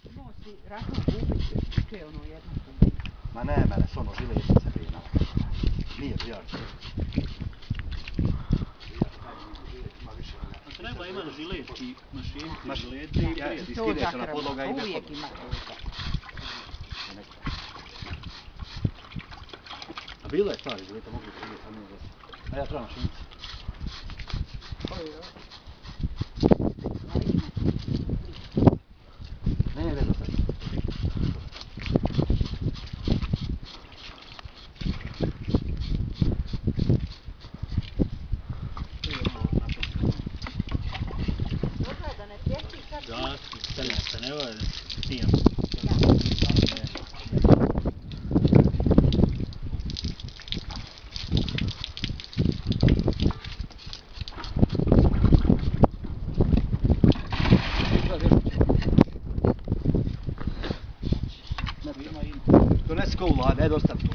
Imao si Ratno Bubić, čuje ono jedno kubić. Ma ne, mene, s ono žiletice prinala. Nije prijatelj. Treba ima žiletki, mašinki, Maš- žileti. ja, ti To skineš na zakrva, podloga i bez uvijek podloga. ima to. A bilo je stvari žileta, mogu žileta, a nije dosta. A ja trebam mašinicu. Ne, ne, veza sad. Da ne pjeci sad. Da, se ne vada, tijem. Donesi kovu vlade, ajde ostavi.